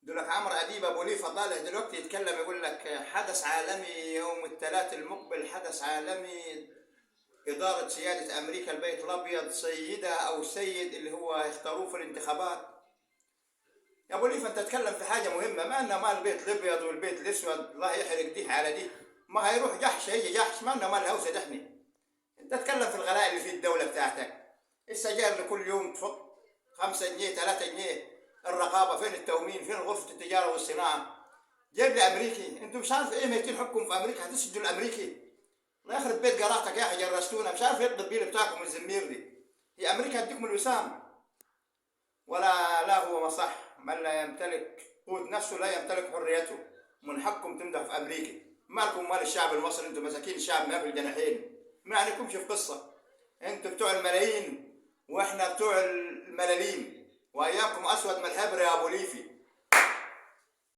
دول لك عمرو اديب ابو ليفه طالع دلوقتي يتكلم يقول لك حدث عالمي يوم الثلاث المقبل، حدث عالمي، ادارة سيادة امريكا البيت الابيض، سيده او سيد اللي هو يختاروه في الانتخابات. يا ابو ليفه انت تتكلم في حاجة مهمة، ما لنا مال البيت الابيض والبيت الاسود، الله يحرق دي على دي، ما هيروح جحش هيجي جحش، ما لنا مال الهوسه دحني. انت تتكلم في الغلاء اللي في الدولة بتاعتك، السجاير اللي كل يوم تفط 5 جنيه 3 جنيه، الرقابة فين، التومين فين، غرفة التجارة والصناعة. جايب لي امريكي، انتوا مش عارف ايه ميتين حكم في امريكا، هتسجدوا الامريكي؟ الله يخرب بيت جراتك يا اخي، جرستونا، مش عارف ايه التطبيل بتاعكم الزمير دي. هي امريكا هتديكم الوسام ولا لا؟ هو مصح من لا يمتلك قوت نفسه لا يمتلك حريته. من حقكم تمدح في امريكا، مالكم مال الشعب المصري؟ انتم مساكين، الشعب ما في الجناحين، ما عليكمش في قصة. انتوا بتوع الملايين واحنا بتوع الملاليم، وايامكم اسود من الحبر يا ابو ليفي.